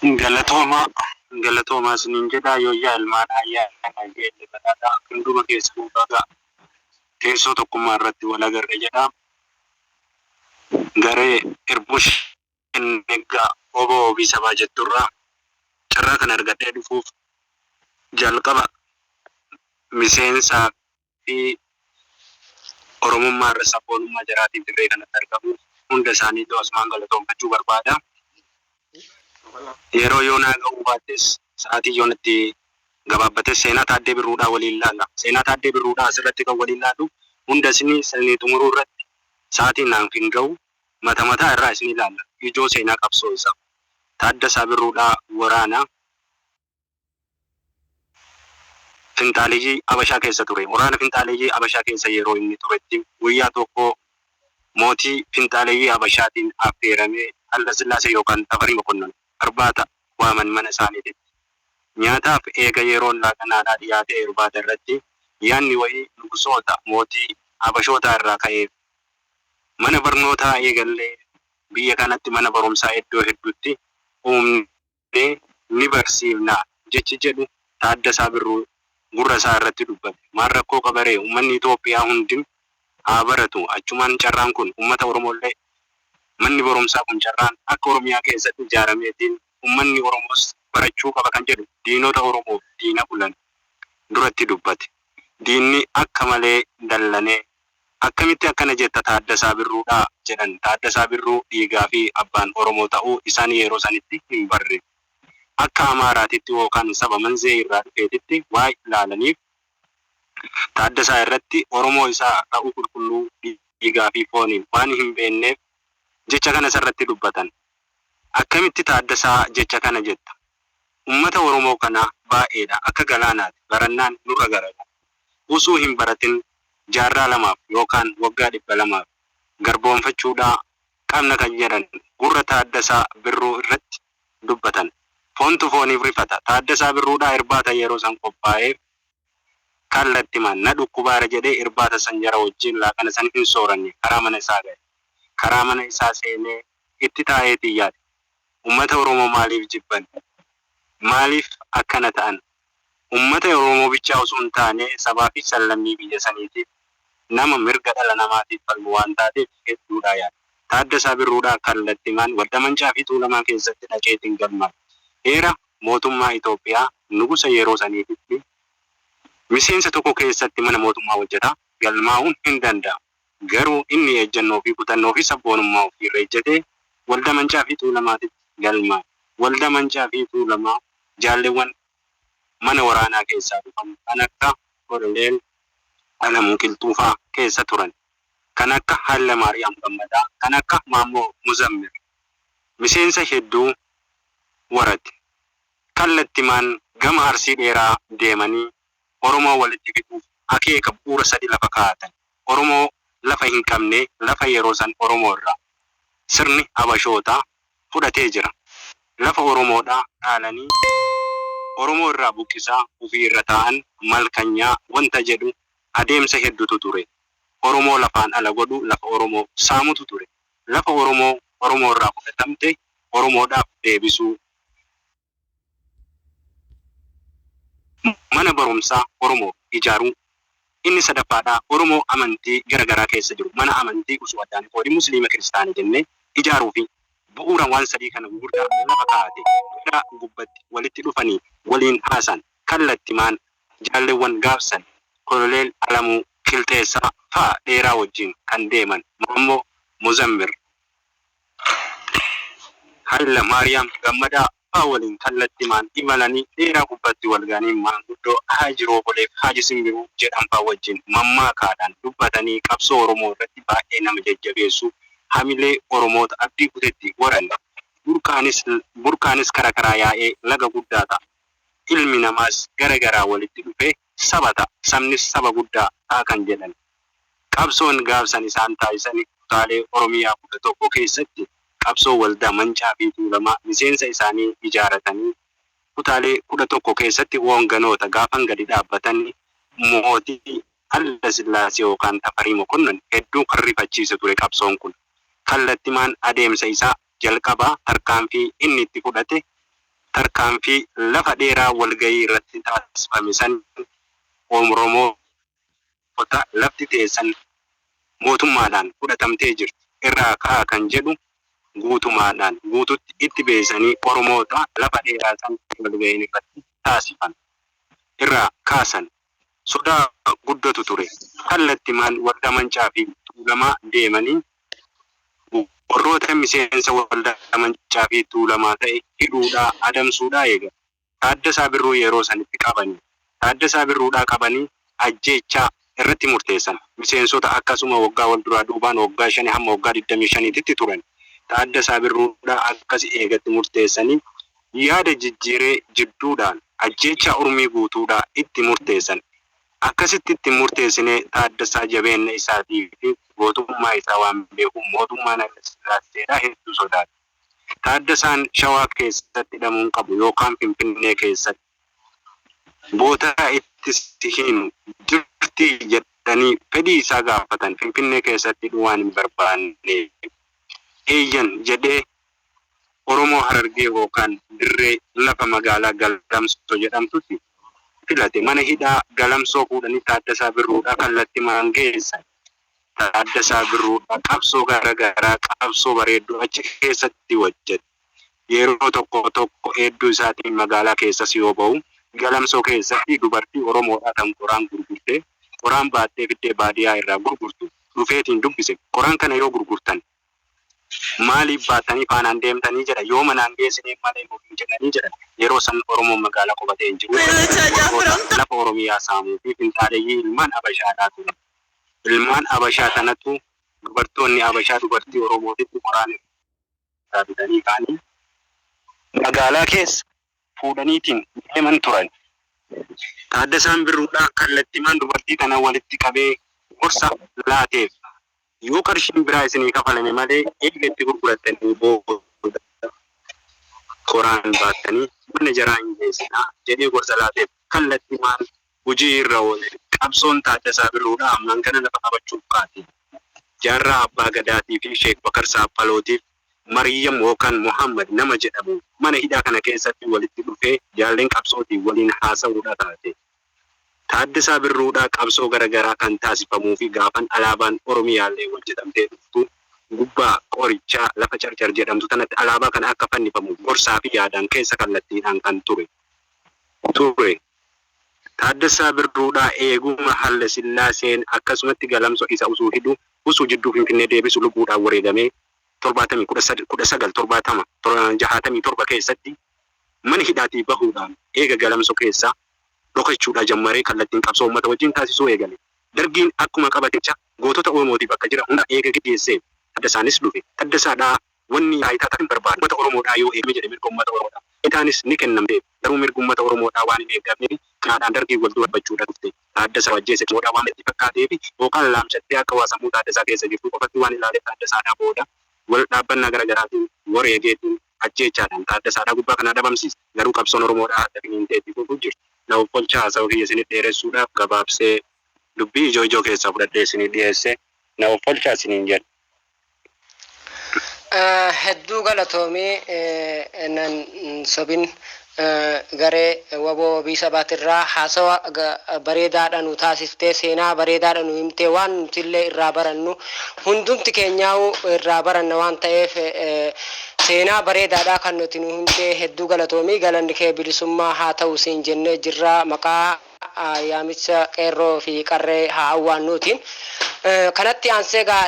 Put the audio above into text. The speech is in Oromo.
Galatoomaa, galatoomaa isiniin jedhaa yooyyaa ilmaan ayyaa geelle badhaadhaa hunduma keessanuu baga teessoo tokkummaa irratti wal agarre jedhaa. Garee Irbush Neggaa Oboo Obii Sabaa jetturraa carraa kana argadhee dhufuuf jalqaba miseensaa fi Oromummaa irra sabboonummaa jaraatiif dirree kanatti argamuuf hunda isaaniitu asumaan galatoonfachuu barbaada. Yeroo yoonaa ga'uu baattes sa'aatii yoonatti gabaabbates seenaa Taaddee Birruudhaa waliin laalla. Seenaa Taaddee Birruudhaa asirratti kan waliin laallu hunda isinii sanii xumuruu irratti sa'aatiin naaf hin ga'u mata mataa irraa isin ilaalla. Ijoo seenaa qabsoo isaa. Taaddasaa Birruudhaa waraana finxaaleyyii Abashaa keessa ture. Waraana finxaaleyyii Abashaa keessa yeroo inni turetti guyyaa tokko mootii finxaaleyyii Abashaatiin affeeramee Haayila Sillaasee yookaan Tafarii Mokonnon irbaata waaman mana isaaniititti. Nyaataaf eega yeroon laaqanaadhaa dhiyaatee irbaata irratti yaadni wayii nugusoota mootii Abashootaa irraa ka'eef. Mana barnootaa eegallee biyya kanatti mana barumsaa iddoo hedduutti uumnee ni barsiifna jechi jedhu Taaddasaa Birruu gurra isaa irratti dubbate. Maal rakkoo qabaree uummanni Itoophiyaa hundi haa baratu achumaan carraan kun uummata Oromoollee manni barumsaa kun carraan akka Oromiyaa keessatti ijaarameetiin uummanni Oromoos barachuu qaba kan jedhu diinota Oromoof diina bulan duratti dubbate. Diinni akka malee dallanee akkamitti akkana jetta Taaddasaa Birruudhaa jedhan. Taaddasaa Birruu dhiigaa fi abbaan Oromoo ta'uu isaan yeroo sanitti hin barre. Akka Amaaraatitti yookaan saba Manzee irraa dhufeetitti waa ilaalaniif Taaddasaa irratti Oromoo isaa ta'uu qulqulluu dhiigaa fi fooniin waan hin beekneef jecha kana isarratti dubbatan. Akkamitti Taaddasaa jecha kana jetta? Uummata Oromoo kana baay'eedha akka galaanaati barannaan nurra garagala. Usuu hin baratin jaarraa lamaaf yookaan waggaa 200 garboonfachuudhaa qabna kan jedhan gurra Taaddasaa Birruu irratti dubbatan. Foontu fooniif rifata. Taaddasaa Birruudhaa irbaata yeroo san qophaa'eef kallattimaan na dhukkubaara jedhee irbaata san jara wajjin laaqana san hin sooranne karaa mana isaa ga'e. Karaa mana isaa seenee itti taa'eetii yaade. Uummata Oromoo maaliif jibban? Maaliif akkana ta'an? Uummata Oromoo bichaa osoo hin taane sabaa fi sallammii biyya saniitiif nama mirga dhala namaatiif falmu waan taateef hedduudhaa yaada. Taaddasaa Birruudhaa kallattimaan Walda Mancaa fi Tuulamaa keessatti dhaqeetiin galmaa'e. Heera mootummaa Itoophiyaa nugusa yeroo saniititti miseensa tokko keessatti mana mootummaa hojjetaa galmaa'uun hin danda'amu. Garuu inni ejjennoo fi kutannoo fi sabboonummaa ofiirra ejjetee Walda Mancaa fi Tuulamaatitti galmaa'e. Walda Mancaa fi Tuulamaa jaalleewwan mana waraanaa keessaa dhufan kan akka Koloneel Alamuu Qilxuufaa keessa turan. Kan akka Haayila Maariyaam Gammadaa, kan akka Maammoo Muzammir miseensa hedduu warate. Kallattimaan gama Arsii dheeraa deemanii Oromoo walitti fiduuf akeeka bu'uura sadi lafa kaa'atan. Oromoo lafa hin qabne lafa yeroo san Oromoo irraa sirni Habashootaa fudhatee jira. Lafa Oromoodhaa dhaalanii Oromoo irraa buqqisaa ofii irra taa'an malkanyaa wanta jedhu adeemsa hedduutu ture. Oromoo lafaan ala godhu lafa Oromoo saamutu ture. Lafa Oromoo Oromoo irraa fudhatamte Oromoodhaaf deebisuu. Mana barumsaa Oromoo ijaaruu. Inni sadaffaadhaa Oromoo amantii gara garaa keessa jiru mana amantii osoo addaan hin qoodin Musliima Kiristaana jennee ijaaruu fi bu'uura waan sadii kana gugurdaa lafa kaa'ate dheeraa gubbatti walitti dhufanii waliin haasan kallattimaan jaallewwan gaafsan Koloneel Alamuu Qilxeessaa fa'a dheeraa wajjin kan deeman Maammoo Muzammir, Hayila Maariyaam Gammadaa fa'a waliin kallattimaan imalanii dheeraa gubbatti wal ga'anii maanguddoo Haaji Rooboleef Haaji Simbiruu jedhan fa'a wajjin mammaakaadhaan dubbatanii qabsoo Oromoo irratti baay'ee nama jajjabeessu hamilee Oromoota abdii kutetti horan. Burqaanis burqaanis kara karaa yaa'ee laga guddaa ta'a. Ilmi namaas gara garaa walitti dhufee saba ta'a. Sabnis saba guddaa ta'a kan jedhan. Qabsoon gaafsan isaan taasisani kutaalee Oromiyaa 11 keessatti qabsoo Waldaa Mancaa fi Tuulamaa miseensa isaanii ijaaratanii kutaalee 11 keessatti hoonganoota gaafan gadi dhaabbatani mootii Hayila Sillaasee yookaan Tafarii Mokonnon hedduu kan rifachiise ture qabsoon kun. Kallattimaan adeemsa isaa jalqabaa tarkaanfii inni itti fudhate Tarkaanfii lafa dheeraa walgahii irratti taasifame san Oromoota lafti teessan mootummaadhaan fudhatamtee jirti irraa ka'aa kan jedhu guutumaadhaan guututti itti beeksisanii Oromoota lafa dheeraa san walgahiin irratti taasifame irraa kaasan. Sodaa guddatu ture. Kallattimaan Waldaa Mancaa fi Tuulamaa deemanii warroota miseensa Waldaa Mancaa fi Tuulamaa ta'e hidhuudhaa adamsuudhaa eegalan. Taaddasaa Birruu yeroo sanitti qabanii. Taaddasaa Birruudhaa qabanii ajjeechaa irratti murteessan. Miseensota akkasuma waggaa wal duraa duubaan waggaa shanii hamma waggaa 25tti turan. Taaddasaa Birruudhaa akkas eegatti murteessanii yaada jijjiiree jidduudhaan ajjeechaa urmii guutuudhaa itti murteessan. Akkasitti itti murteessinee Taaddasaa jabeenna isaatii fi gootummaa isaa waan beekuuf mootummaan Haayile Sillaaseedhaa hedduu sodaate. Taaddasaan Shawaa keessatti hidhamuu hin qabu yookaan Finfinnee keessatti. Bootaa itti si hiinu jirtii jedhanii fedhii isaa gaafatan Finfinnee keessatti hidhuu waan hin barbaanneef. Eeyyan jedhee Oromoo Harargee yookaan Dirree lafa magaalaa Galamsoo jedhamtutti filate. Mana hidhaa Galamsoo fuudhanii Taaddasaa Birruudhaa kallattimaan geessan. Taaddasaa Birruudhaa qabsoo gara garaa qabsoo bareedduu achi keessatti hojjete. Yeroo tokko tokko hedduu isaatiin magaalaa keessas yoo ba'u Galamsoo keessatti dubartii Oromoodhaa kan qoraan gurgurtee qoraan baattee fiddee baadiyaa irraa gurgurtu dhufeetiin dubbise. Qoraan kana yoo gurgurtan maaliif baattanii faanaan deemtanii jedha. Yoo manaan geessinee malee nuuf hin kennanii jedhan. Yeroo san Oromoon magaalaa qubatee hin jiru. Warroota lafa Oromiyaa saamuu fi finxaaleyyii ilmaan Abashaadhaa turan. Ilmaan Abashaa tanatu dubartoonni Abashaa dubartii Oromootitti qoraan irraa bitanii ka'anii magaalaa keessa fuudhaniitiin deeman turan. Taaddasaan Birruudhaa kallattimaan dubartii tana walitti qabee gorsa laateef. Yoo qarshiin biraa isinii kafalame malee eega itti gurgurattanii booda qoraan baattanii mana jaraa hin geessinaa jedhee gorsa laateef kallattimaan hojii irra oole. Qabsoon Taaddasaa Birruudhaa ammaan kana lafa qabachuuf kaate. Jaarraa Abbaa Gadaatii fi Sheek Bakar Saaphalootiif Mariyyam yookaan Muhammad nama jedhamu mana hidhaa kana keessatti walitti dhufee jaalleen qabsootiin waliin haasa'uudha taate. Taaddasaa Birruudhaa qabsoo gara garaa kan taasifamuu fi gaafan alaabaan Oromiyaallee hojjetamtee dhuftu gubbaa qorichaa lafa Carcar jedhamtu tanatti alaabaa kana akka fannifamu gorsaa fi yaadaan keessa kallattiidhaan kan ture ture. Taaddasaa Birruudhaa eeguma Halle Sillaaseen akkasumatti Galamso isa usuu hidhu usuu jidduu Finfinnee deebisu lubbuudhaan wareegamee torbaatamii 19 70 67 keessatti mana hidhaatii bahuudhaan eega Galamso keessaa dhokachuudhaa jammaree kallattiin qabsoo uummata wajjin taasisuu eegale. Dargiin akkuma qabatecha gootota Oromootii bakka jira hunda eega geggeessee Taddasaanis dhufe. Taddasaadhaa wanni taayitaa takka hin barbaadu. Uummata Oromoodhaa yoo eegame jedhe mirga uummata Oromoodhaa. Taayitaanis ni kennamteef. Garuu mirgi uummata Oromoodhaa waan hin eegamneef kanaadhaan Dargiin wal dura dhabbachuudha dhufte. Taaddasaa ajjeese Oromoodhaa waan itti fakkaateef yookaan laamshattee akka waa sammuu Taaddasaa keessa jirtuu qofatti waan ilaaleef Taaddasaadhaa booda wal dhaabbannaa gara garaatiin wareegeetiin ajjeechaadhaan Taaddasaadhaa gubbaa kanaa dhabamsiise. Garuu qabsoon Oromoodhaa adda finiintee itti fufuu jirti. Na ofkolchaa haasawa kiyya isinit dheeressuudhaaf gabaabsee dubbii ijoo ijoo keessaa fudhadhee isinii dhiyeesse. Na ofkolchaa isiniin jedha. Hedduu galatoomi nan sobin garee wbo wabii sabaatirraa haasawa bareedaadha nu taasiftee seenaa bareedaadha nu himtee waan nutillee irraa barannu hundumti keenyaa'u irraa baranna waan ta'eef seenaa bareedaadha kan nuti nu himtee hedduu galatoomi galanni kee bilisummaa haa ta'u siin jennee jirra maqaa yaamicha qeerroo fi qarree haa awwaannuutiin kanatti aansee gaa